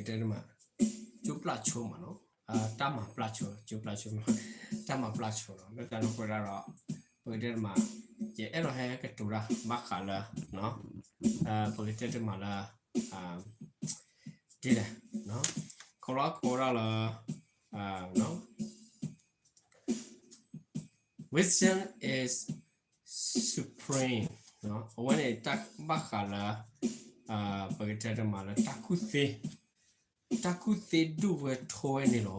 ပကတဲတမး ကၠိပျၢ်ဆိမးနီၤ, တၢ်မၤပျၢ်ဆိ, ကၠိပျၢ်ဆိ, တၢ်မၤပျၢ်ဆိနီၤ. လၢတၢ်န့ၣ်အဃိဒၣ်ဒီး ပကတဲတမး ယအဲၣ်ဒိးဟဲကတိၤတၢ်ဘၣ်ဃးလၢ ပကတဲတမးလၢ ဒ်လဲၣ်, ခိးလီၤခိးဒၣ်လၢ wisdom is supreme အဝဲန့ၣ် တၢ်ဘၣ်ဃးလၢ ပကတဲတမးလၢတၢ်ကူၣ်သ့, တၢ်ကူၣ်သ့ဒိၣ်ဝဲထီဝဲန့ၣ်လီၤ.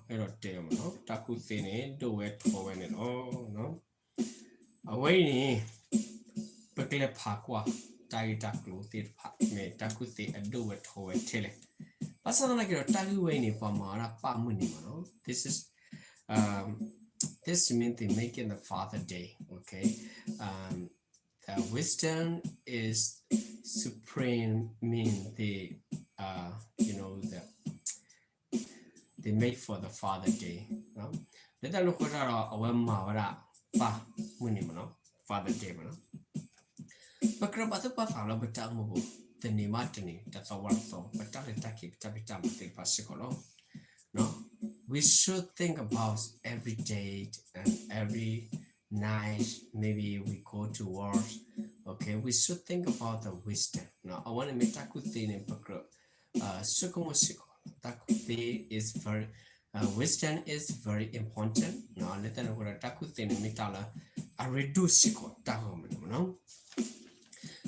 အဲၣ်ဒိးတဲမးနီၤ, တၢ်ကူၣ်သ့န့ၣ် ဒိၣ်ဝဲထီဝဲန့ၣ်လီၤ. အဝဲအံၤန့ၣ် ပကလဲၤဖးကွၢ် တၢ်ဂ့ၢ်တၢ်ကျိၤသ့ၣ်တဖၣ် မ့ၢ်တၢ်ကူၣ်သ့အဒိၣ်ဝဲထီဝဲထဲလဲၣ်. ဘၣ်ဆၣ်သနာ်က့ဒီး တၢ်ဂ့ၢ်ဝဲအံၤန့ၣ် ပှၤမၤဝဲဒၣ်ပၣ်မုၢ်နံၤမးနီၤ. This is, um, this means they make it the Father Day, okay? Um, the wisdom is supreme, mean they, uh, you know, the they made for the Father Day လၢတၢ်န့ၣ်အဃိတၢ်ဒီး အဝဲမၤဝဲဒၣ်ပၢ်မုၢ်နံၤမးနီၤ, Father Day မးနီၤ. ပကြၢးပာ်သူၣ်ပာ်သးလၢပတၢ်အိၣ်မူပူၤ တနံၤဘၣ်တနံၤ တသီဘၣ်တသီ ပတၢ်လဲၤတၢ်က့ၤ ပတၢ်ဖံးတၢ်မၤသ့ၣ်တဖၣ်စ့ၢ်ကီးလီၤ. We should think about every day and every night, maybe we go to work, okay, we should think about the wisdom အဝဲန့ၣ်မ့ၢ်တၢ်ကူၣ်သ့န့ၣ် ပကြၢး ဆိကမိၣ်စ့ၢ်ကီး တၢ်ကူၣ်သ့ is very, uh, wisdom is very important လၢတၢ်န့ၣ်အဃိဒီး တၢ်ကူၣ်သ့န့ၣ်မ့ၢ်တၢ်လၢအရ့ဒိၣ်စ့ၢ်ကီးတၢ်ဂီၤမးန့ၣ်မးနီၤ.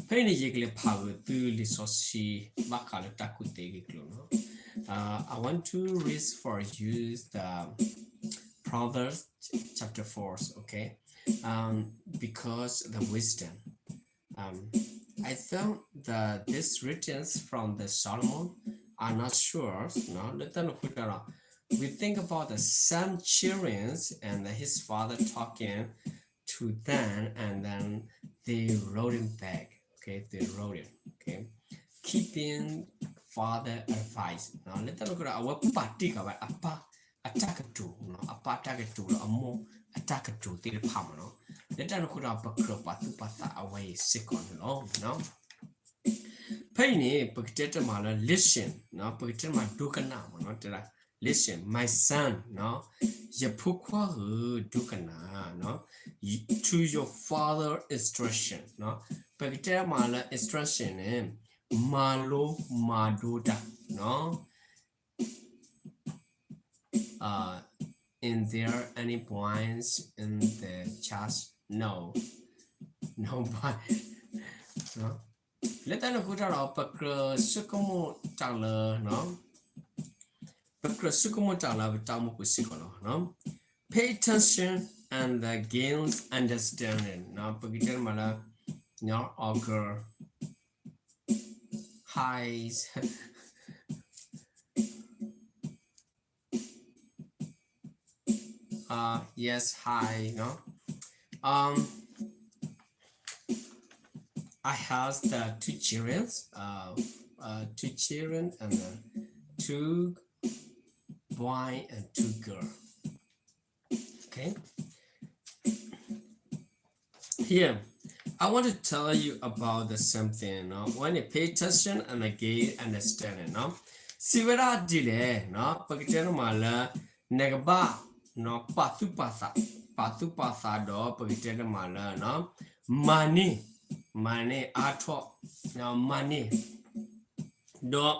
ဖဲအံၤန့ၣ် ယကလဲၤဖးဂ့ၤသုလံာ်စီဆှံ ဘၣ်ဃးလၢတၢ်ကူၣ်သ့အဂ့ၢ်အကျိၤနီၤ. Uh, I want to read for you the Proverbs chapter four, okay? Um, because the wisdom. Um, I think that these writings from the Solomon are not sure, no? လၢတၢ်န့ၣ်အဃိတၢ်ဒီး we think about the son children and his father talking to them, and then they wrote it back, okay? They wrote it, okay? Keeping father advice, no? လၢတၢ်န့ၣ်အဃိဒီး အဝဲပာ်တ့ၢ်ဃာ်ဝဲအပၢ် အတၢ်ကတိၤ, အပၢ်တၢ်ကတိၤဒီးအမိၢ်အတၢ်ကတိၤသ့ၣ်တဖၣ်မးနီၤ. လၢတၢ်န့ၣ်အဃိဒီး ပကြၢးပာ်သူၣ်ပာ်သးအဝဲအံၤစ့ၢ်ကီးန့ၣ်လီၤ. ဖဲအံၤန့ၣ် ပကတဲတမးလၢ listen, ပကတဲတမးဒိကနၣ်မးနီၤ, တဲဒၣ် listen, my son, ယဖိခွါဧၢ, ဒိကနၣ် to your father instruction, ပကတဲတမးလၢ instruction န့ၣ် မၤလိမၤဒိတၢ် Uh, is there any boys in the church? No. No boy. လၢတၢ်န့ၣ်အဃိတၢ်ဒီး ပကြၢးဆိကမိၣ်တၢ်လၢနီၤ, ပကြၢးဆိကမိၣ်တၢ်လၢပတၢ်အိၣ်မူပူၤစ့ၢ်ကီးလီၤ. Pay attention and gain understanding, ပကတဲတမးလၢ all girl, hi, uh, yes, hi, no? Um, I have the two children, uh, uh, two children and, uh, two boy and two girl. Okay. Here, I want to tell you about the something, no? When you pay attention and gain understanding, no? စံးဝဲဒၣ်ဒ်လဲၣ်, ပကတဲတမးလၢ နကဘၣ် ပာ်သူၣ်ပာ်သး, ပာ်သူၣ်ပာ်သးဒီး ပကတဲတမးလၢ မၤန့ၢ်, မၤန့ၢ်အါထီၣ်, မၤန့ၢ် ဒီး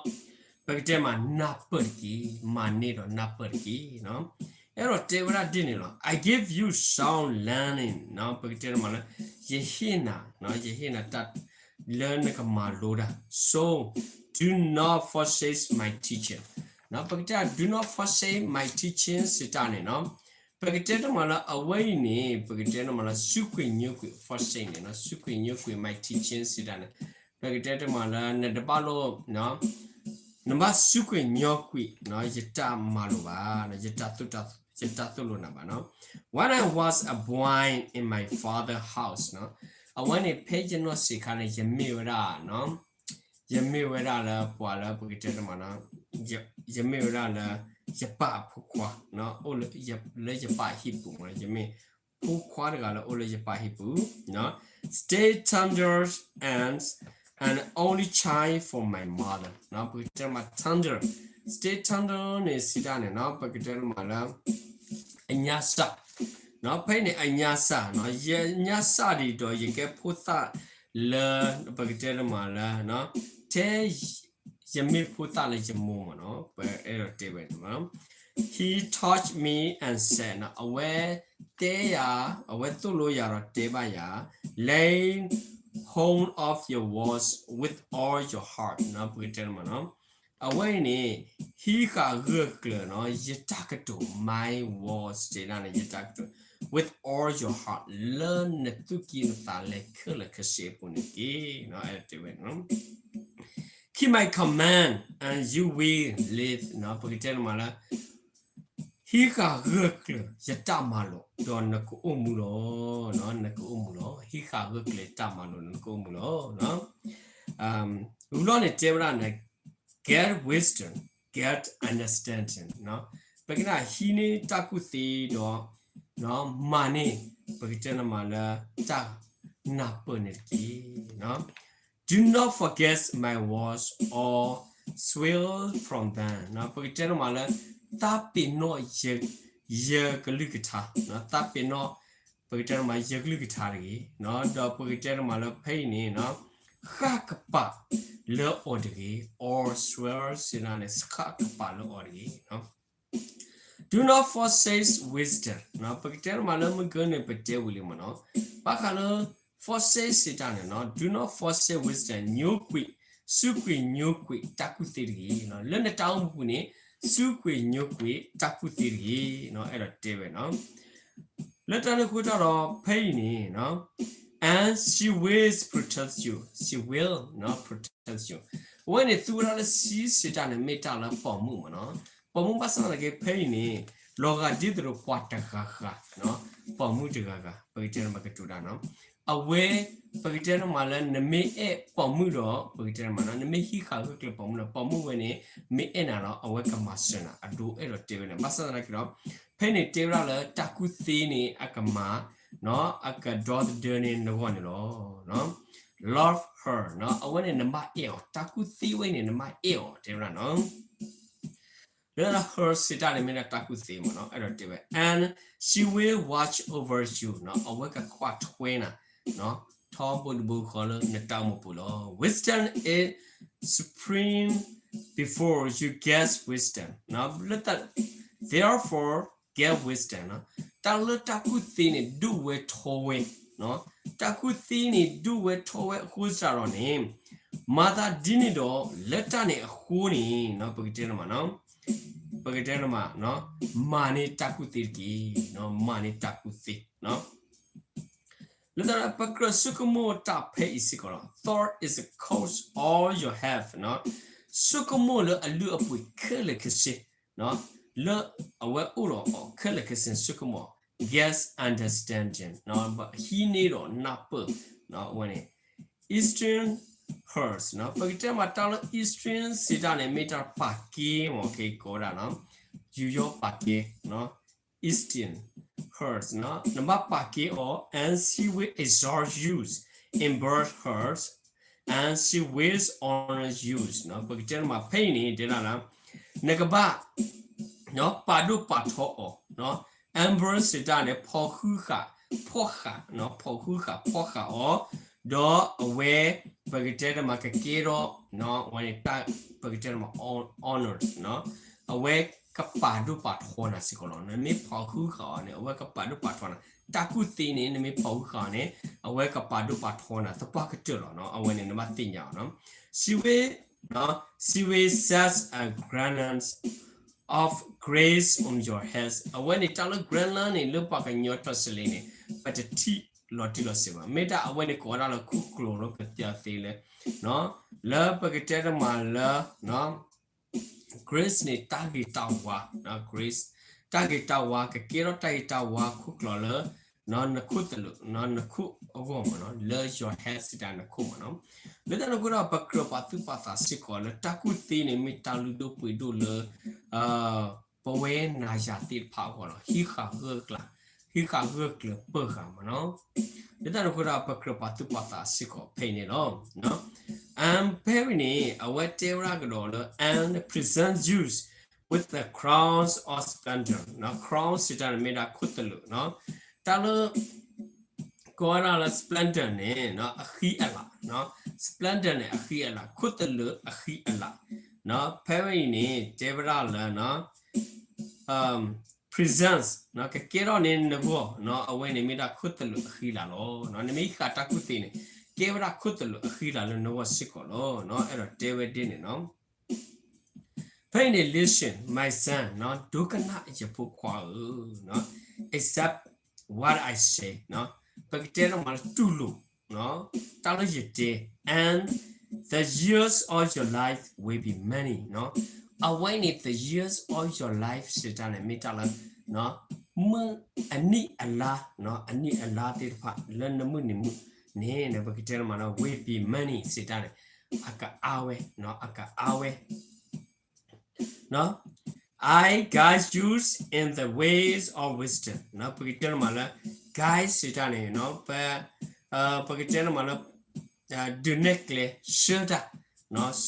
ပကတဲမးနၢ်ပၢၢ်တက့ၢ်, မၤန့ၢ်ဒီးနၢ်ပၢၢ်တက့ၢ်. အဲၣ်ဒိးတဲဝဲဒၣ်ဒ်န့ၣ်လီၤ. I give you sound learning, ပကတဲတမးလၢ ယဟ့ၣ်နၤ, ယဟ့ၣ်နၤတၢ်လၢနကမၤလိတၢ်, so do not forsake my teaching. ပကတဲ do not forsake my teaching စံးတၢ်န့ၣ်နီၤ, ပကတဲတမးလၢအဝဲအံၤန့ၣ် ပကတဲတမးလၢ စူးကွံာ်ညိကွံာ် forsake န့ၣ်နီၤ, စူးကွံာ်ညိကွံာ် my teaching စံးတၢ်န့ၣ်, ပကတဲတမးလၢ နတဘၣ်လိၣ် နဘၣ်စူးကွံာ်ညိကွံာ် ယတၢ်မၤလိာ်ဘၣ်, ယတၢ်သိၣ်လိနၤဘၣ်နီၤ. When I was a boy in my father house, အဝဲန့ၣ် ဖဲယနီၢ်ဆံးခါန့ၣ် ယမ့ၢ်ဝဲဒၣ် ယမ့ၢ်ဝဲဒၣ်လၢပှၤလၢပကတဲတမးနီၤ, ယမ့ၢ်ဝဲဒၣ်လၢ ယပၢ်အဖိခွါ, အိၣ်လၢယပၢ်ဟံၣ်ပူၤမး, ယမ့ၢ်ဖိခွါတဂၤလၢအိၣ်လၢယပၢ်ဟံၣ်ပူၤ, stay tender and an only child for my mother ပကတဲမး tender, stay tender န့ၣ်စံးတၢ်န့ၣ် ပကတဲမးလၢ အညါစၢ်, ဖဲအံၤန့ၣ် အညါစၢ်, ယညါစၢ်ဒ်ဒီး ယကဲဖိသၣ်လၢ ပကတဲမးလၢ ထဲ ယမ့ၢ်ဖိသၣ်လၢယမိၢ်မးနီၤ ပအဲၣ်ဒိးတဲဝဲန့ၣ် He touched me and said အဝဲတဲယၤ, အဝဲသိၣ်လိယၤဒီးတဲဘၣ်ယၤ lay hold of your walls with all your heart ပကတဲမးနီၤ အဝဲအံၤန့ၣ် ဟံးဃာ်ဂၢၢ်ကျၢၤနီၤ ယတၢ်ကတိၤ my walls စံးတၢ်န့ၣ် ယတၢ်ကတိၤ with all your heart လၢနသူၣ်ကံၢ်နသးလဲခဲလၢာ်ခဲဆ့အပူၤန့ၣ်တက့ၢ်. အဲၣ်ဒိးတဲဝဲ Keep my command and you will live ပကတဲန့ၣ်မးလၢ ဟံးဃာ်ဂၢၢ်ကျၢၤယတၢ်မၤလိာ် ဒီးနကအိၣ်မူလီၤ. နကအိၣ်မူလီၤ. ဟံးဃာ်ဂၢၢ်ကျၢၤယတၢ်မၤလိာ် နကအိၣ်မူလီၤ. Ruler န့ၣ်တဲဝဲဒၣ်န့ၣ် get wisdom, get understanding ပကနၣ်ဟံးန့ၢ်တၢ်ကူၣ်သ့ဒီး မၤန့ၢ် ပကတဲန့ၣ်မးလၢတၢ်နၢ်ပၢၢ်န့ၣ်တက့ၢ်. Do not forget my words or swerve from them ပကတဲန့ၣ်မးလၢ သးပ့ၤနီၣ်ယကလုၢ်ကထါ, သးပ့ၤနီၣ် ပကတဲန့ၣ်မး ယကလုၢ်ကထါတဂ့ၤ, ဒီးပကတဲန့ၣ်မးလၢဖဲအံၤန့ၣ် ဃၣ်ကပၤလၢအီၤတဂ့ၤ, or swerve စံးတၢ်န့ၣ် ဃၣ်ကပၤလၢအီၤတဂ့ၤ. Do not forsake wisdom ပကတဲန့ၣ်မးလၢမုၢ်ကၢန့ၣ် ပတဲဝံၤလံမးနီၤ, ဘၣ်ဃးလၢ forsake စံးတၢ်န့ၣ် do not forsake wisdom ညိကွံာ်, စူးကွံာ်ညိကွံာ်တၢ်ကူၣ်သ့တဂ့ၤ. လၢနတၢ်အိၣ်မူပူၤန့ၣ် စူးကွံာ်ညိကွံာ်တၢ်ကူၣ်သ့တဂ့ၤ, အဲၣ်ဒိးတဲဝဲနီၤ. လၢတၢ်န့ၣ်အဃိတၢ်ဒီး ဖဲအံၤန့ၣ် and she will protect you, she will protect you အဝဲန့ၣ် သူဝဲဒၣ်လၢ she စံးတၢ်န့ၣ် မ့ၢ်တၢ်လၢပိာ်မုၣ်မးနီၤ, ပိာ်မုၣ်ဘၣ်ဆၣ်သနာ်က့ ဖဲအံၤန့ၣ် လီၤဂာ်ဒ်သိးဒီးပှၤတဂၤဂၤ, ပိာ်မုၣ်တဂၤဂၤ ပကတဲန့ၣ်မးကတိၤတၢ်နီၤ, အဝဲ ပကတဲန့ၣ်မးလၢနမ့ၢ်အဲၣ်ပိာ်မုၣ်ဒီး ပကတဲန့ၣ်မးနီၤ နမ့ၢ်ဟံးဃာ်ဂၢၢ်ကျၢၤပိာ်မုၣ်ဒီး ပိာ်မုၣ်ဝဲန့ၣ် မ့ၢ်အဲၣ်နၤဒီး အဝဲကမၤစၢၤနၤ အဒိအဲၣ်ဒိးတဲဝဲန့ၣ် ဘၣ်ဆၣ်သနာ်က့ဒီး ဖဲန့ၣ်တဲဝဲဒၣ်လၢတၢ်ကူၣ်သ့န့ၣ် အကမၤ အကဒီသဒၢန့ၣ်နဂီၢ်န့ၣ်လီၤ. Love her အဝဲန့ၣ်နဘၣ်အဲၣ်အီၤ, တၢ်ကူၣ်သ့ဝဲန့ၣ် နဘၣ်အဲၣ်အီၤ တဲဝဲဒၣ်နီၤ. လၢ her စံးတၢ်န့ၣ် မ့ၢ်ဒၣ်တၢ်ကူၣ်သ့မးနီၤ, အဲၣ်ဒိးတဲဝဲ and she will watch over you အဝဲကကွၢ်ထွဲနၤ ထီဘိတဘိဃီလၢနတၢ်အိၣ်မူပူၤလီၤ. Wisdom is supreme before you get wisdom လၢ therefore get wisdom တၢ်လၢတၢ်ကူၣ်သ့န့ၣ် ဒိၣ်ဝဲထီဝဲ, တၢ်ကူၣ်သ့န့ၣ် ဒိၣ်ဝဲထီဝဲအဃိစ့ၢ်ကီးန့ၣ် မၤသးဒ်န့ၣ်ဒီး လၢတၢ်န့ၣ်အဃိန့ၣ် ပကတဲန့ၣ်မး ပကတဲန့ၣ်မး မၤန့ၢ်တၢ်ကူၣ်သ့တက့ၢ်, မၤန့ၢ်တၢ်ကူၣ်သ့ လၢတၢ်လၢပကြၢးဆိကမိၣ်တၢ်ဖဲအံၤစ့ၢ်ကီးလီၤ. Thought is the cause all your health ဆိကမိၣ်လၢအလုၢ်အပှ့ၤခဲလၢာ်ခဲဆ့ လၢအဝဲအိၣ်ဒီးအီၤခဲလၢာ်ခဲဆ့န့ၣ် ဆိကမိၣ် get understanding ဟံးန့ၢ်ဒီးနၢ်ပၢၢ် အဝဲန့ၣ် Eastern Hers ပကတဲမးတၢ်လၢ Eastern စံးတၢ်န့ၣ် မ့ၢ်တၢ်ပာ်ကဲမ့ၢ်က့ၤကိးဒၣ်နီၤ ယူးယီၣ်ပာ်ကဲ Eastern Hers နဘၣ်ပာ်ကဲအီၤ and she will exalt you, embrace her, and she will honor you ပကတဲမးဖဲအံၤန့ၣ် တဲဒၣ်လၢ နကဘၣ် ပာ်ဒိၣ်ပာ်ထီအီၤ embrace စံးတၢ်န့ၣ် ဖီၣ်ဃုဃာ် ဖီၣ်ဃာ် ဖီၣ်ဃုဃာ် ဖီၣ်ဃာ်အီၤ ဒီးအဝဲ ပကတဲတမးကကဲထီၣ် ဝဲန့ၣ် ပကတဲတမး honors အဝဲကပာ်ဒိၣ်ပာ်ထီနၤစ့ၢ်ကီးလီၤ. နမ့ၢ်ဖီၣ်ဃုဃာ်အီၤန့ၣ် အဝဲကပာ်ဒိၣ်ပာ်ထီနၤ တၢ်ကူၣ်သ့န့ၣ် နမ့ၢ်ဖီၣ်ဃုဃာ်အီၤန့ၣ် အဝဲကပာ်ဒိၣ်ပာ်ထီနၤ သပှၢ်ကတၢၢ်လီၤ. အဝဲန့ၣ် နဘၣ်သ့ၣ်ညါအီၤ She will, she will set a garland of grace on your head အဝဲန့ၣ် တၢ်လၢ garland န့ၣ် လၢပှၤကညီထီၣ်စလ့န့ၣ် ပတထံၣ်လီၤတံၢ်လီၤဆဲးဘၣ်. မ့ၢ်ဒၣ်အဝဲန့ၣ်ကိးဝဲဒၣ်လၢခိၣ်ကျိၤလၢပသ့ၣ်သ့လၢ လၢပကတဲတမးလၢ grace န့ၣ် တၢ်ဂ့ၤတၢ်ဝါ grace တၢ်ဂ့ၤတၢ်ဝါ ကကဲထီၣ်တၢ်ဂ့ၤတၢ်ဝါခိၣ်ကျိၤလၢ နခိၣ်သလုး နခိၣ်အဂီၢ်မးနီၤ လၢ your head စံးတၢ်နခိၣ်မးနီၤ. လၢတၢ်န့ၣ်အဃိဒီး ပကြၢးပာ်သူၣ်ပာ်သးစ့ၢ်ကီးလၢတၢ်ကူၣ်သ့န့ၣ် မ့ၢ်တၢ်လုၢ်ဒိၣ်ပှ့ၤဒိၣ်လၢ ပဝဲနၤယၤသ့ၣ်တဖၣ်အဂီၢ်လီၤ. ဟံးဃာ်ဂၢၢ်ကျၢၤ ဟံးဃာ်ဂၢၢ်ကျၢၤပၢဃာ်မးနီၤ. ဒ်သိးန့ၣ်အဃိဒီး ပကြၢးပာ်သူၣ်ပာ်သးစ့ၢ်ကီးဖဲအံၤန့ၣ်လီၤ. And ဖဲအံၤန့ၣ် အဝဲတဲဝဲဒၣ်ကဒီးလၢ and presents you with the crowns of splendor နီၤ. Crown စံးတၢ်န့ၣ်မ့ၢ်ဒၣ်ခိၣ်သလုးနီၤ. တၢ်လၢ ကိးဝဲဒၣ်လၢ splendor န့ၣ် အဃံအလၤ, splendor န့ၣ် အဃံအလၤ, ခိၣ်သလုးအဃံအလၤ, ဖဲဝဲအံၤန့ၣ် တဲဝဲဒၣ်လၢ presents ကကဲထီၣ်န့ၢ်နဂီၢ်, အဝဲန့ၣ်မ့ၢ်ဒၣ်ခိၣ်သလုးအဃံအလၤလီၤ. နမ့ၢ်ဟံးဃာ်တၢ်ကူၣ်သ့န့ၣ် ကဲဝဲဒၣ်ခိၣ်သလုးအဃံအလၤလၢနဂီၢ်စ့ၢ်ကီးလီၤ. အဲၣ်ဒိးတဲဝဲဒ်န့ၣ်နီၤ. ဖဲအံၤန့ၣ် listen, my son နီၤ, ဒိကနၣ်ယဖိခွါဧၢ, accept what I say နီၤ, ပကတဲတမးလၢတူၢ်လိာ် တၢ်လၢယတဲ, and the years of your life will be many နီၤ. အဝဲန့ၣ် the years of your life စံးတၢ်န့ၣ် မ့ၢ်တၢ်လၢ မုၢ်အနံၣ်အလါ, အနံၣ်အလါသ့ၣ်တဖၣ် လၢနမုၢ်နံၤမုၢ်န့ၣ် ပကတဲတမးလၢ will be many စံးတၢ်န့ၣ် အကအါဝဲ, အကအါဝဲ I guide you in the ways of wisdom နီၤ. ပကတဲတမးလၢ guide စံးတၢ်န့ၣ် ပ ပကတဲတမးလၢ ဒုးနဲၣ်ကျဲ ဆှၢတၢ်,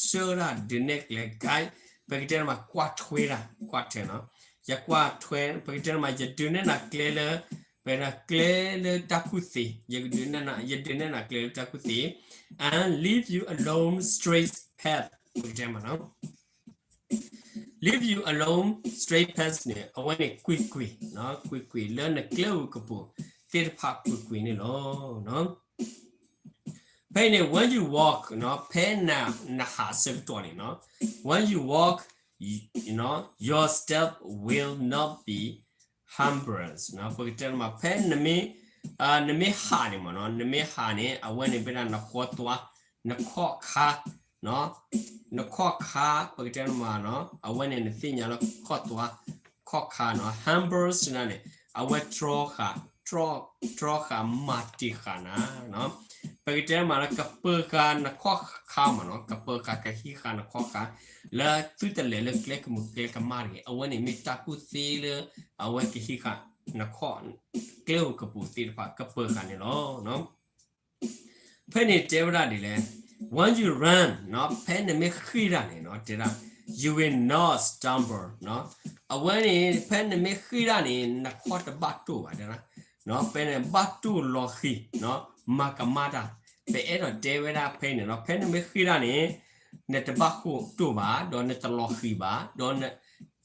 ဆှၢတၢ် ဒုးနဲၣ်ကျဲ guide ပကတဲတမး ကွၢ်ထွဲတၢ်, ကွၢ်ထွဲနီၤ. ယကွၢ်ထွဲ ပကတဲတမး ယဒုးနဲၣ်နၤကျဲလၢ ပကတဲကျဲလၢတၢ်ကူၣ်သ့, ယကဒုးနဲၣ်နၤ, ယဒုးနဲၣ်နၤကျဲလၢတၢ်ကူၣ်သ့, and lead you along straight path ပကတဲတမးနီၤ. Lead you along straight path န့ၣ် အဝဲန့ၣ်ကွ့ၢ်ကွ့ၢ်, ကွ့ၢ်ကွ့ၢ်လၢနကျဲဧိၤကပူၤသ့ၣ်တဖၣ်ကွ့ၢ်ကွ့ၢ်န့ၣ်လီၤ. ဖဲအံၤန့ၣ် when you walk နီၤ, ဖဲနဟးဆၢကတီၢ်န့ၣ်နီၤ, when you walk, your step will not be hampered နီၤ. ပကတဲတမး ဖဲနမ့ၢ် နမ့ၢ်ဟးန့ၣ်မးနီၤ, နမ့ၢ်ဟးန့ၣ် အဝဲန့ၣ်မ့ၢ်ဒၣ်နဃီသွါ, နခီၣ်ခါ, နခီၣ်ခါ ပကတဲတမးနီၤ, အဝဲန့ၣ်နသ့ၣ်ညါလၢခီၣ်သွါ, ခီၣ်ခါနီၤ, hamper စံးတၢ်န့ၣ် အဝဲတြီဃာ်, တြီဃာ်မၤတ့ၢ်ဃာ်နၤနီၤ. ပကတဲတမးလၢကပၢၤဃာ်နခီၣ်ခါမးနီၤ, ကပၢၤဃာ်ကဟံးဃာ်နခီၣ်ခါ လၢသုတလဲၤလၢကျဲကမုာ်ကျဲကမၣ်တဂ့ၤ, အဝဲန့ၣ်မ့ၢ်တၢ်ကူၣ်သ့လၢ အဝဲကဟံးဃာ်နခီၣ် ကျဲဧိၤကပူၤသ့ၣ်တဖၣ် ကပၢၤဃာ်န့ၣ်လီၤ. ဖဲန့ၣ်တဲဝဲဒၣ်ဒ်လဲၣ်, when you run နီၤ, ဖဲနမ့ၢ်ဃ့ၢ်တၢ်န့ၣ်နီၤ, တဲဒၣ် you will not stumble နီၤ. အဝဲန့ၣ် ဖဲနမ့ၢ်ဃ့ၢ်တၢ်န့ၣ် နခီၣ်တဘၣ်တိၢ်ဘၣ် တဲဒၣ်, ဖဲနဘၣ်တိၢ်လီၤဃံၤနီၤ, မၤကမၣ်တၢ်, ပအဲၣ်ဒိးတဲဝဲဒၣ်ဖဲန့ၣ်နီၤ, ဖဲနမ့ၢ်ဃ့ၢ်တၢ်န့ၣ် နတဘၣ်ဃိၣ်တိၢ်ဘၣ်, ဒီးနတလီၤဃံၤဘၣ်, ဒီးန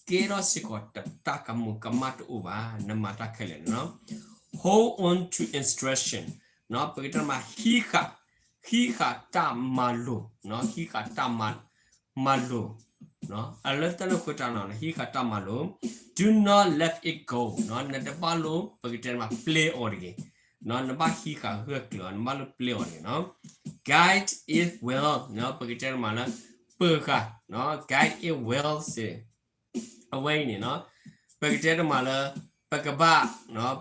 ကဲထီၣ်စ့ၢ်ကီးတၢ်ကမူၤကမၣ်တအိၣ်ဘၣ်, နမၤတၢ်ခဲလၢာ်န့ၣ်နီၤ. Hold on to instruction နီၤ, ပကတဲမး ဟံးဃာ်, ဟံးဃာ်တၢ်မၤလိာ်, ဟံးဃာ်တၢ်မၤလိာ်, အလၢတၢ်န့ၣ်အဃိတၢ်နီၤ ဟံးဃာ်တၢ်မၤလိာ်, do not let it go နီၤ, နတဘၣ်လိၣ် ပကတဲမး ပျဲအီၤတဂ့ၤ, နဘၣ်ဟံးဃာ်ဂၢၢ်ကျၢၤအီၤ, နဘၣ်လိၣ်ပျဲအီၤတဂ့ၤနီၤ. Guide it well နီၤ, ပကတဲမးလၢ ပၢၤဃာ်, guide it well စ့ၢ် အဝဲအံၤန့ၣ်နီၤ, ပကတဲတမးလၢ ပကဘၣ်,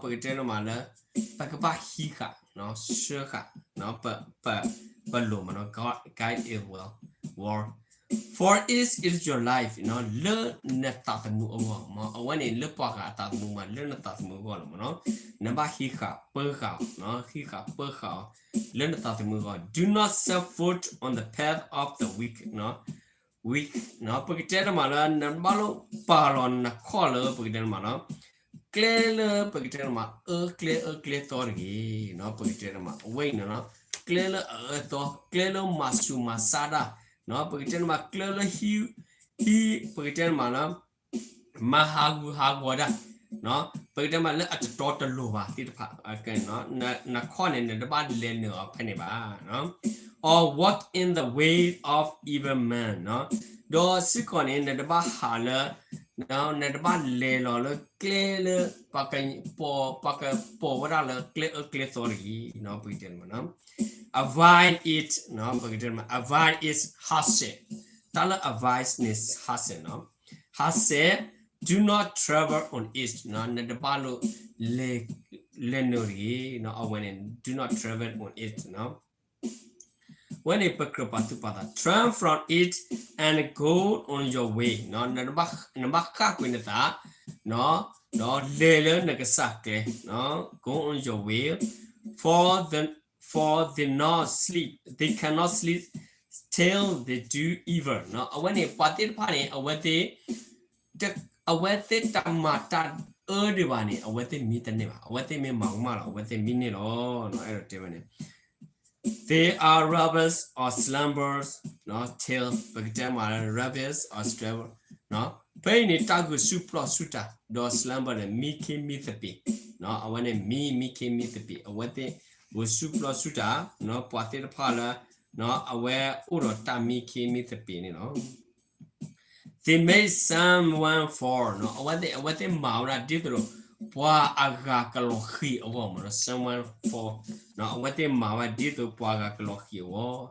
ပကတဲတမးလၢ ပကဘၣ်ဟံးဃာ်, ဆှၢဃာ်, ပလိၤမးနီၤ, guide it well, well, for it is your life နီၤ, လၢနသးသမူအဂီၢ်မး, အဝဲန့ၣ်လၢပှၤဂၤအသးသမူမး လၢနသးသမူအဂီၢ်လီၤမးနီၤ, နဘၣ်ဟံးဃာ်ပၢဃာ်အီၤ, ဟံးဃာ်ပၢဃာ်အီၤ လၢနသးသမူအဂီၢ်, do not set foot on the path of the wicked နီၤ wicked နီၤ, ပကတဲတမးလၢ နဘၣ်လိၣ်ပာ်လီၤနခီၣ်လၢ ပကတဲတမးနီၤ, ကျဲလၢ ပကတဲတမး အၢကျဲအၢကျဲသီတဂ့ၤနီၤ, ပကတဲတမး အဝဲအံၤန့ၣ်နီၤ, ကျဲလၢအအၢသီ, ကျဲလၢမၤဆူးမၤဆါတၢ်, ပကတဲတမး ကျဲလၢဟံး, ဟံး, ပကတဲတမးလၢ မၤဟးဂူာ်ဟးဂီၤတၢ်, ပကတဲမးလၢအတတီတလိၤဘၣ်သ့ၣ်တဖၣ်, နခီၣ်န့ၣ် နတဘၣ်လဲၤနုာ်အီၤဖဲန့ၣ်ဘၣ် or walk in the way of evil men နီၤ, ဒီးစ့ၢ်ကီးန့ၣ် နတဘၣ်ဟးလၢ, နတဘၣ်လဲၤလီၤလၢကျဲလၢ ပှၤက, ပှၤကပိာ်ဝဲဒၣ်လၢကျဲအၢကျဲသီတဂ့ၤ, ပကတဲမး avoid it နီၤ, ပကတဲမး avoid is ဟးဆှဲး, တၢ်လၢ avoid န့ၣ် ဟးဆှဲး နီၤ, ဟးဆှဲး, do not travel on it နီၤ, နတဘၣ်လိၣ် လဲၤနုာ်တဂ့ၤ, အဝဲန့ၣ် do not travel on it နီၤ. အဝဲန့ၣ်ပကြၢးပာ်သူၣ်ပာ်သး turn from it and go on your way နဘၣ်ဃၣ်ကွံာ်နသး ဒီးလဲၤလၢနကစၢ်ကျဲ go on your way for the for they not sleep they cannot sleep till they do evil အဝဲန့ၣ်ပှၤသ့ၣ်တဖၣ်န့ၣ် အဝဲသ့ၣ် အဝဲသ့ၣ်တမၤတၢ်အၢဒံးဘၣ်န့ၣ် အဝဲသ့ၣ်မံတန့ၢ်ဘၣ် အဝဲသ့ၣ်မ့ၢ်မၤကမၣ်လီၤ အဝဲသ့ၣ်မံန့ၢ်လီၤ အဲၣ်ဒိးတဲဝဲန့ၣ် They are robbers or slumbers till ပကတဲမးလၢ robbers or slumbers ဖဲအံၤန့ၣ် တၢ်ဂုာ်ဆူၣ်ပျီၣ်ဆူၣ်တၢ် ဒီး slumber န့ၣ် မံခ့မံသပ့ၤ အဝဲန့ၣ်မံ မံခ့မံသပ့ၤ အဝဲသ့ၣ်ဂုာ်ဆူၣ်ပျီၣ်ဆူၣ်တၢ် ပှၤသ့ၣ်တဖၣ်လၢ အဝဲအိၣ်ဒီးတၢ်မံခ့မံသပ့ၤန့ၣ်လီၤ. They made someone fall အဝဲသ့ၣ် အဝဲသ့ၣ်မၤဝဲဒၣ်ဒ်သိးဒီး ပှၤအဂၤကလီၤဃံၤအဂီၢ်မး someone fall အဝဲသ့ၣ်မၤဝဲဒ်သိးပှၤဂၤကလီၤဃံၤအဂီၢ်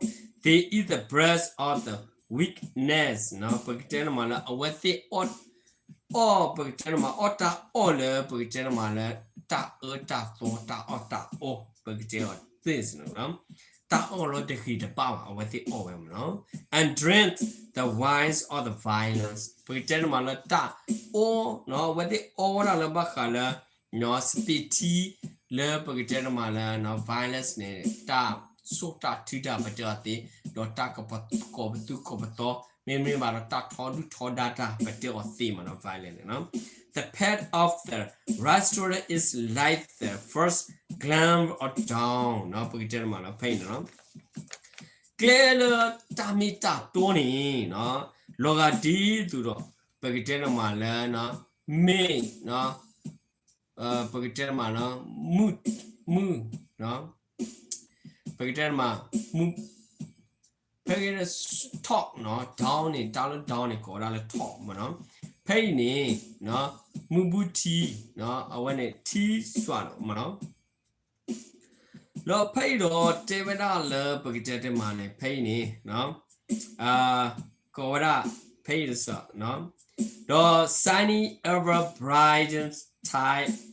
They eat the bread of the wickedness ပကတဲန့ၣ်မးလၢ အဝဲသ့ၣ် အီၣ် ပကတဲန့ၣ်မး အီၣ်တၢ်အီၣ်လၢ ပကတဲန့ၣ်မးလၢ တၢ်အၢတၢ်သီ တၢ်အီၣ်တၢ်အီ ပကတဲအီၤ this န့ၣ် တၢ်အီၣ်လၢတဂ့ၤတဘၣ်ဘၣ် အဝဲသ့ၣ်အီၣ်ဝဲမးနီၤ and drink the wines of the violence ပကတဲန့ၣ်မးလၢတၢ်အီ အဝဲသ့ၣ်အီဝဲဒၣ်လၢဘၣ်ဃးလၢ စပံးထံ လၢပကတဲန့ၣ်မးလၢ violence န့ၣ် တၢ်ဆိၣ်တၢ်ထုတၢ်ပတဲအီၤသ့ ဒီးတၢ်ကပီၤသူၣ်ကပီၤသး မ့မ့ၢ်ဘၣ်ဒီးတၢ်ထီဒုၣ်ထီဒါတၢ်ပတဲအီၤသ့မးနီၤ violence န့ၣ် The path of the righteous is like the first glance of dawn ပကတဲန့ၣ်မးလၢဖဲအံၤန့ၣ် ကျဲလၢတၢ်မ့ၢ်တၢ်တီန့ၣ် လီၤဂာ်ဒ်သိးဒီး ပကတဲန့ၣ်မးလၢ မ့ၢ် ပကတဲန့ၣ်မးလၢ မုၢ် မုၢ် ပကတဲန့ၣ်မး မုၢ် ဖဲကဲ top နီၤ down န့ၣ် တၢ်လၢ down န့ၣ် ကိးဝဲဒၣ်လၢ top မးနီၤ ဖဲအံၤန့ၣ် မုၢ်ဘူၣ်ထံ အဝဲန့ၣ်ထံစွးမးနီၤ ဒီးဖဲအံၤဒီးတဲဝဲဒၣ်လၢပကတဲတမးန့ၣ် ဖဲအံၤန့ၣ် ကိးဝဲဒၣ် ဖဲအံၤတစး ဒီး shining ever brighter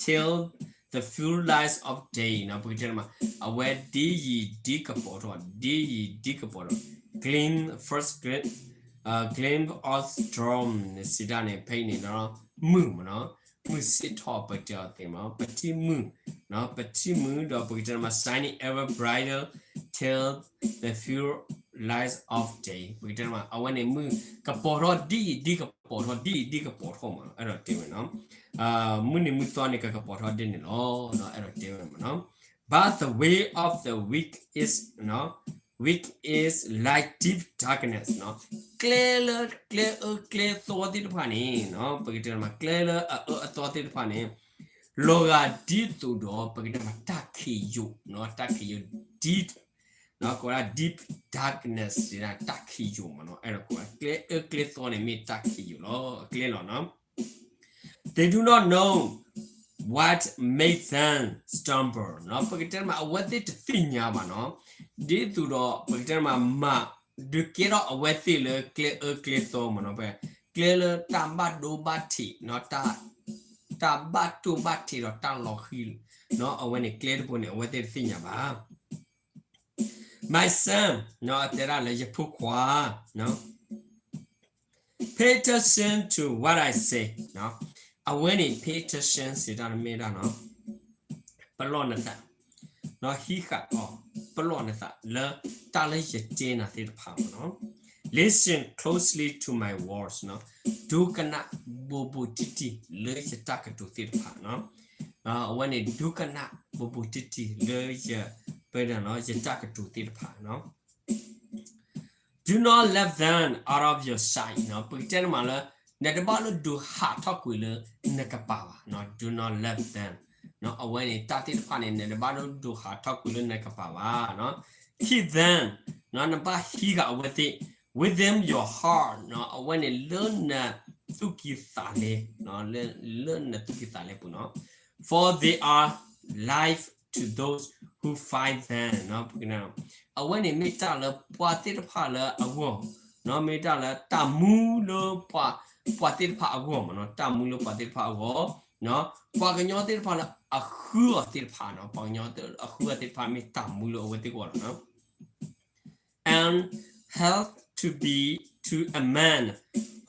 till the full light of day နီၤ ပကတဲတမး အဝဲဒ်ယံာ်ဒ်ကပီၤထီၣ် ဒ်ယံာ်ဒ်ကပီၤထီၣ် gleam first gleam gleam of dawn စံးဒၣ်န့ၣ် ဖဲအံၤန့ၣ် မုၢ်မးနီၤ မုၢ်ဆ့ၣ်ထီၣ်ပတဲအီၤသ့မး ပထံၣ်မုၢ် ပထံၣ်မုၢ်ဒီးပကတဲတမး shining ever brighter till the full light of day ပကတဲတမး အဝဲန့ၣ်မုၢ်ကပီၤထီၣ်ဒ်ယံာ် ဒ်ကပီၤထီၣ် ဒ်ယံာ် ဒ်ကပီၤထီၣ်မး အဲၣ်ဒိးတဲဝဲနီၤ မုၢ်နံၤမုၢ်သီန့ၣ် ကကပီၤထီၣ်ဒ်န့ၣ်လီၤ အဲၣ်ဒိးတဲဝဲမးနီၤ But the way of the wicked is wicked is like deep darkness နီၤ ကျဲလၢကျဲအၢကျဲသီသ့ၣ်တဖၣ်န့ၣ် ပကတဲတမး ကျဲလၢအအၢအသီသ့ၣ်တဖၣ်န့ၣ် လီၤဂာ်ဒ်သိးဒီး ပကတဲတမး တၢ်ခံးယိာ် တၢ်ခံးယိာ် deep ကိးဝဲဒၣ် deep darkness တၢ်ခံးယိာ်မးနီၤ အဲၣ်ဒိးကိးဝဲ ကျဲအၢကျဲသီန့ၣ် မ့ၢ်တၢ်ခံးယိာ်လီၤ အကျဲလီၤနီၤ They do not know what made them stumble နီၤ ပကတဲတမး အဝဲသ့ၣ်တသ့ၣ်ညါဘၣ်နီၤ ဒ်သိးဒီး ပကတဲတမး မၤဒုးကဲထီၣ်အဝဲသ့ၣ်လၢကျဲအၢကျဲသီမးနီၤ ပ ကျဲလၢတၢ်ဘၣ်ဒိဘၣ်ထံး တၢ်ဘၣ်တိၢ်ဘၣ်ထံးဒီးတၢ်လီၤဃံၤ အဝဲန့ၣ်ကျဲတဘိန့ၣ် အဝဲသ့ၣ်တသ့ၣ်ညါဘၣ် My son နီၤ အတဲဒၣ်လၢယဖိခွါ pay attention to what I say အဝဲန့ၣ် pay attention စံးတၢ်မ့ၢ်ဒၣ်နီၤ ပလီၢ်နသး ဟံးဃာ်အီၤ ပလီၢ်နသးလၢ တၢ်လၢယတဲနၤသ့ၣ်တဖၣ်မးနီၤ Listen closely to my words ဒိကနၣ်ဘူးဘူးတံၢ်တံၢ်လၢယတၢ်ကတိၤသ့ၣ်တဖၣ်နီၤ အဝဲန့ၣ် ဒိကနၣ်ဘူးဘူးတံၢ်တံၢ်လၢယ ပနီၤ ယတၢ်ကတိၤသ့ၣ်တဖၣ်နီၤ Do not let them out of your sight နီၤ ပကတဲန့ၣ်မးလၢ နတဘၣ်လၢဒိးဟးထီၣ်ကွံာ်လၢနကပၤဘၣ်နီၤ Do not let them နီၤ အဝဲန့ၣ်တၢ်သ့ၣ်တဖၣ်န့ၣ် နတဘၣ်လၢဒိးဟးထီၣ်ကွံာ်လၢနကပၤဘၣ်နီၤ Keep them နီၤ နဘၣ်ဟံးဃာ်အဝဲသ့ၣ် within your heart နီၤ အဝဲန့ၣ်လၢနသူၣ်ကံၢ်သးလဲ လၢနသူၣ်ကံၢ်သးလဲပူၤနီၤ For they are life to those who find them နီၤ အဝဲန့ၣ်မ့ၢ်တၢ်လၢပှၤသ့ၣ်တဖၣ်လၢအဂီၢ် နီၤ မ့ၢ်တၢ်လၢတၢ်မူလၢပှၤ ပှၤသ့ၣ်တဖၣ်အဂီၢ်မးနီၤ တၢ်မူလၢပှၤသ့ၣ်တဖၣ်အဂီၢ် နီၤ ပှၤကညီသ့ၣ်တဖၣ်လၢအဃုအီၤသ့ၣ်တဖၣ်နီၤ ပှၤကညီအဃုအီၤသ့ၣ်တဖၣ်မ့ၢ်တၢ်မူလၢအဝဲသ့ၣ်အဂီၢ်လီၤနီၤ and health to be to a man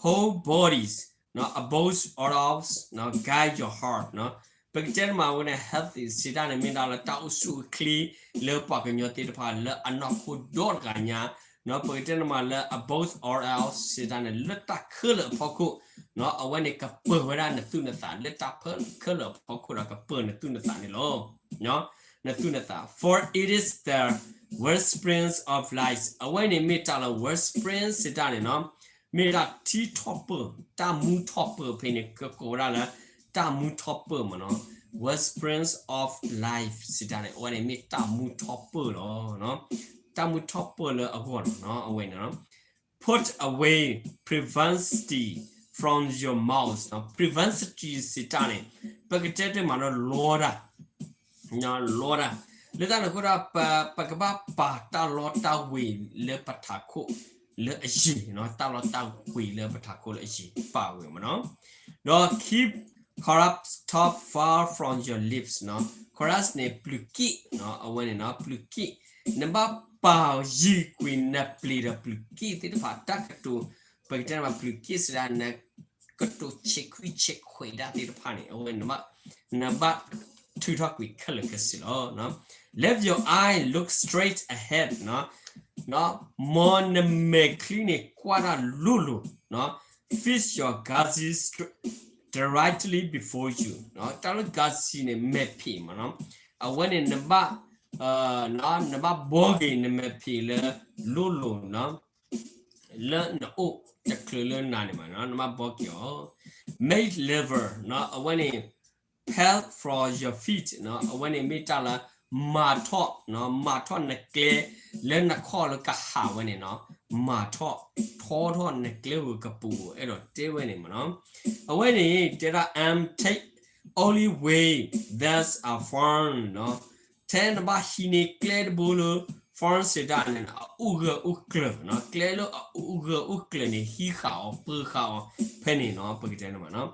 whole bodies, နော်, above all else, နော်, guide your heart, နော်. ပကတဲတမးဝဲန့ၣ် health စံးတၢ်န့ၣ် မ့ၢ်ဒၣ်လၢတၢ်အိၣ်ဆူၣ်အိၣ်ချ့လၢပှၤကညီသ့ၣ်တဖၣ်လၢအနီၢ်ခိဒီတဂၤညါ, နော်, ပကတဲတမးလၢ above all else စံးတၢ်န့ၣ် လၢတၢ်ခဲလၢာ်အဖီခိၣ်, နော်, အဝဲန့ၣ်ကပၢၤဝဲဒၣ်နသူၣ်နသး လၢတၢ်ခဲလၢာ်အဖီခိၣ်ဒီးကပၢၤနသူၣ်နသးန့ၣ်လီၤ. နသူၣ်နသး for it is the wellspring of life, အဝဲန့ၣ်မ့ၢ်တၢ်လၢ wellspring စံးတၢ်န့ၣ် နော်, မ့ၢ်ဒၣ်ထံထီၣ်ပၢၢ်, တၢ်မူထီၣ်ပၢၢ်ဖဲန့ၣ် ကကိးဝဲဒၣ်လၢ တၢ်မူထီၣ်ပၢၢ်မး နော်, wellsprings of life စံးတၢ်န့ၣ် အဝဲန့ၣ်မ့ၢ်တၢ်မူထီၣ်ပၢၢ်လီၤ. တၢ်မူထီၣ်ပၢၢ်လၢအဂီၢ်လီၤ နော်, အဝဲန့ၣ် နော်. Put away previously from your mouth, နော်, previously စံးတၢ်န့ၣ် ပကတဲတမးလၢလီတၢ် လီတၢ်, လၢတၢ်န့ၣ်အဃိဒီး ပကဘၣ်ပာ်တၢ်လီတၢ်ဝ့ၤလၢပထးခိၣ်လၢအယံၤ, နော်, တၢ်လီတၢ်ဝ့ၤလၢပထးခိၣ်လၢအယံၤ ပာ်ဝဲမး နော်. ဒီး keep corrupt talk far from your lips, နော်, corrupt န့ၣ် ပျုၤက့ၣ်, နော်, အဝဲန့ၣ် နော်, ပျုၤက့ၣ်, နဘၣ်ပာ်ယံၤကွံာ်နပျ့ၤဒီးပျုၤက့ၣ်သ့ၣ်တဖၣ် တၢ်ကတိၤ, ပကတဲတမးပျုၤက့ၣ်စံးဒၣ် နကတိၤဆဲးခွံဆဲးခွဲးဒၣ်သ့ၣ်တဖၣ်န့ၣ် အဝဲ နဘၣ်ထုးထီၣ်ကွံာ်ခဲလၢာ်ခဲဆ့လီၤ. Let your eye look straight ahead, မ်နမဲာ်ချံန့ၣ်ကွၢ်တၢ်လိၤလိၤ, fix your gaze directly before you, တၢ်လၢ gaze န့ၣ် မဲာ်ဖံးမး နော်, အဝဲန့ၣ် နဘၣ် နဘၣ်ဘှီက့ၤနမဲာ်ဖံးလၢလိၤလိၤ လၢနအိၣ်တချုးလၢနၤန့ၣ်မး နော်, နဘၣ်ဘှီက့ၤအီၤ. Make level, နော်, အဝဲန့ၣ် path for your feet, နော်, အဝဲန့ၣ်မ့ၢ်တၢ်လၢ မၤထီၣ်, နော်, မၤထီၣ်နကျဲလၢနခီၣ်လၢကဟးဝဲန့ၣ် နော်, မၤထီၣ်, ထီထီၣ်နကျဲဧိၤကပူၤ အဲၣ်ဒိးတဲဝဲန့ၣ်မး နော်. အဝဲန့ၣ် တဲဒၣ် and take only way that's a found, နော်, ထဲနဘၣ်ဟံးန့ၢ်ကျဲတဘိလၢ found စံးတၢ်န့ၣ် အအိၣ်ဂၢၢ်အိၣ်ကျၢၤ, နော်, ကျဲလၢအအိၣ်ဂၢၢ်အိၣ်ကျၢၤန့ၣ် ဟံးဃာ်အီၤ ပၢဃာ်အီၤ ဖဲန့ၣ် နော်, ပကတဲန့ၣ်မး နော်.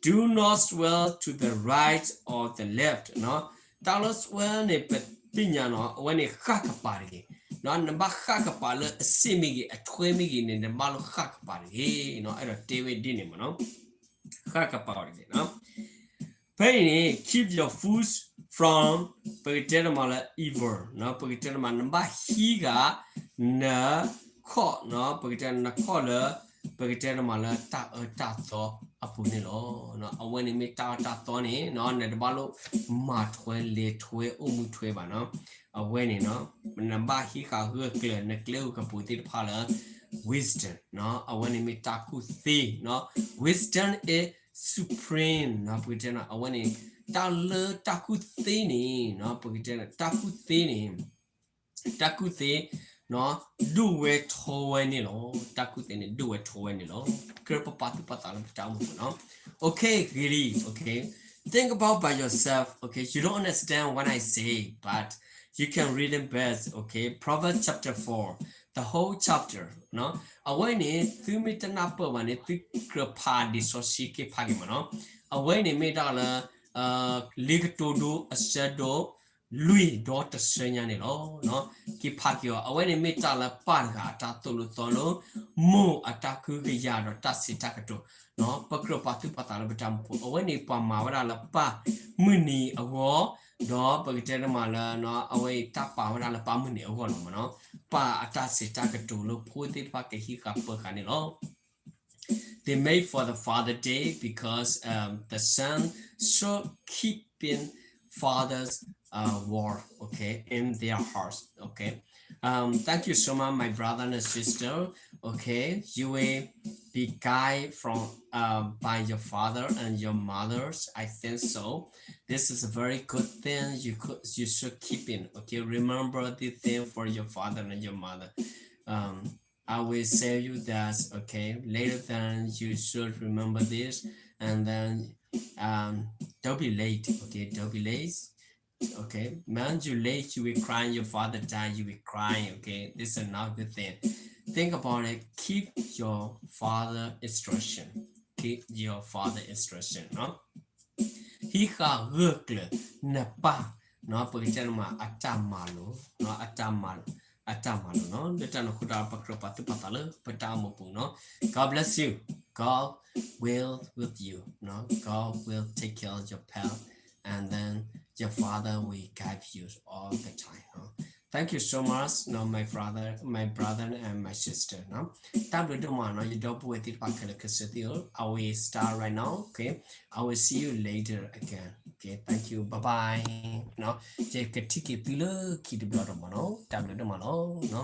Do not swerve to the right or the left, နော်, တၢ်လၢ swerve န့ၣ် ပသ့ၣ်ညါ နော်, အဝဲန့ၣ်ဃၣ်ကပၤတဂ့ၤ, နော်, နဘၣ်ဃၣ်ကပၤလၢအစ့ၣ်မ့ၢ်ဂ့ၤ အထွဲမ့ၢ်ဂ့ၤန့ၣ် နဘၣ်လိၣ်ဃၣ်ကပၤတဂ့ၤ, နော်, အဲၣ်ဒိးတဲဝဲဒ်န့ၣ်မး နော်, ဃၣ်ကပၤအီၤတဂ့ၤ, နော်. ဖဲအံၤန့ၣ် keep your foot from, ပကတဲတမးလၢ evil, နော်, ပကတဲတမး နဘၣ်ဟံးဃာ် နခီၣ်, နော်, ပကတဲနခီၣ်လၢ ပကတဲတမးလၢတၢ်အၢတၢ်သီအပူၤန့ၣ်လီၤ. အဝဲန့ၣ်မ့ၢ်တၢ်အၢတၢ်သီန့ၣ် နော်, နတဘၣ်လိၣ်မၤထွဲလဲၤထွဲအိၣ်မူထွဲဘၣ် နော်. အဝဲန့ၣ် နော်, နဘၣ်ဟံးဃာ်ဂၢၢ်ကျၢၤနကျဲဧိၤကပူၤသ့ၣ်တဖၣ်လၢ wisdom, နော်, အဝဲန့ၣ်မ့ၢ်တၢ်ကူၣ်သ့, နော်, wisdom is supreme, နော်, ပကတဲ နော်, အဝဲန့ၣ် တၢ်လၢတၢ်ကူၣ်သ့န့ၣ် နော်, ပကတဲ တၢ်ကူၣ်သ့န့ၣ် တၢ်ကူၣ်သ့ နော်, ဒိၣ်ဝဲထီဝဲန့ၣ်လီၤ. တၢ်ကူၣ်သ့န့ၣ် ဒိၣ်ဝဲထီဝဲန့ၣ်လီၤ. ကြၢးပပာ်သူၣ်ပာ်သးလၢပတၢ်အိၣ်မူပူၤ နော်. Okay, ဂ့ၤလံ, okay. Think about by yourself, okay. You don't understand what I say, but you can read it best, okay. Proverbs chapter four, the whole chapter, နော်, အဝဲန့ၣ် သုမ့ၢ်တနၢ်ပၢၢ်ဘၣ်န့ၣ် သုကြၢးဖးလံာ်စီဆှံက့ၤဖးက့ၤမး နော်. အဝဲန့ၣ်မ့ၢ်တၢ်လၢ လံာ်ကတိၤဒိ အဆၢဒိၣ် လွံၢ်ဒီတဆၢညါန့ၣ်လီၤ. က့ၤဖးက့ၤအီၤ အဝဲန့ၣ်မ့ၢ်တၢ်လၢပၢ်တဂၤအတၢ်သိၣ်လိသီလိ မိၢ်အတၢ်ကဟုကယာ်ဒီးတၢ်စံးတၢ်ကတိၤ, နော်, ပကြၢးပာ်သူၣ်ပာ်သးလၢပတၢ်အိၣ်မူပူၤ အဝဲန့ၣ်ပှၤမၤဝဲဒၣ်လၢပၢ်မုၢ်နံၤအဂီၢ်, ဒီးပကတဲတမးလၢ နော်, အဝဲအံၤတၢ်ပာ်ဝဲဒၣ်လၢပၢ်မုၢ်နံၤအဂီၢ်လီၤမး နော်. ပၢ်အတၢ်စံးတၢ်ကတိၤလၢဖိသ့ၣ်တဖၣ်ကဟံးဃာ်ပၢဃာ်န့ၣ်လီၤ. They made for the Father Day because, um, the son should keeping father's, uh, word, okay, in their hearts, okay. Um, thank you so much, my brother and sister. Okay, you will be guided from, uh, by your father and your mothers. I think so. This is a very good thing. You could, you should keep it. Okay, remember this thing for your father and your mother. Um, I will say you that, okay, later than you should remember this, and then, um, don't be late, okay, don't be late, okay. When you late, you will cry, your father die, you will cry, okay. This is not a good thing. Think about it. Keep your father instruction. Keep your father instruction, နော်. ဟံးဃာ်ဂၢၢ်ကျၢၤနပၢ်, နော်, ပကတဲနမးအတၢ်မၤလိာ်, နော်, အတၢ်မၤလိာ်, အတၢ်မၤလိနီၤ. လၢတၢ်န့ၣ်အဃိဒီး ပကြၢးပာ်သူၣ်ပာ်သးလၢပတၢ်အိၣ်မူပူၤနီၤ. God bless you. God will with you. God will take care of your path, and then your Father will guide you all the time. Thank you so much, no, my brother, my brother and my sister. တၢ်ဘျုးဒိၣ်မးနီၤ ယဒီပုၢ်ဝဲၢ်သ့ၣ်တဖၣ်ခဲလၢာ်ခဲဆ့သ့ၣ်ဧၢ, I will start right now. Okay, I will see you later again. Okay, thank you. Bye bye. ယကထံၣ်က့ၤသုလၢခံတဘျီဒိၣ်မးနီၤ. တၢ်ဘျုးဒိၣ်မးလီၤ.